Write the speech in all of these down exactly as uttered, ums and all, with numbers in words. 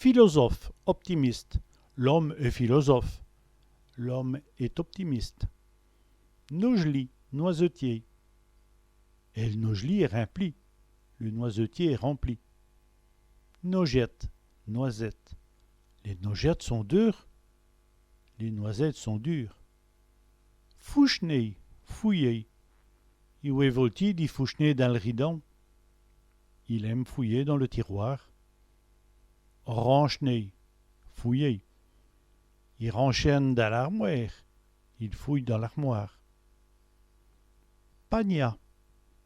Philosophe, optimiste. L'ome èst philosophe. L'homme est optimiste. Nojeli, noisetier. El nojeli èst rimpli. Le noisetier est rempli. Nojète, noisette. Lès nojètes sont deûres. Les noisettes sont dures. Fouch'ner, fouiller. I wèt voltî di fouch'ner dins l' ridon. Il aime fouiller dans le tiroir. Ranch'ner, fouiller. I ranchène dins l'ârmwêre. Il fouille dans l'armoire. Pagna,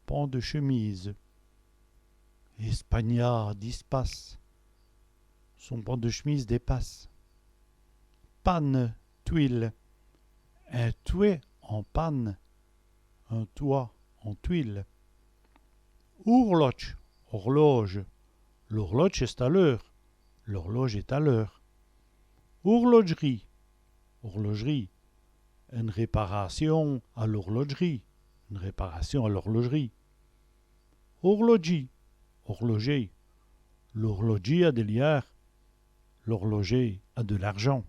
pan de chemise. Ès' pagna dispasse. Son pan de chemise dépasse. Pane, tuile. In twèt en pane. Un toit en tuile. Ourlodje, horloge. L'ourlodje èst à l'eûre. L'horloge est à l'heure. Ourlodjerîye, horlogerie. Ène réparâcion à l'ourlodjerîye. Une réparation à l'horlogerie. Ourlodjî, horloger. L'ourlodjî a dè l'iârd. L'horloger a de l'argent.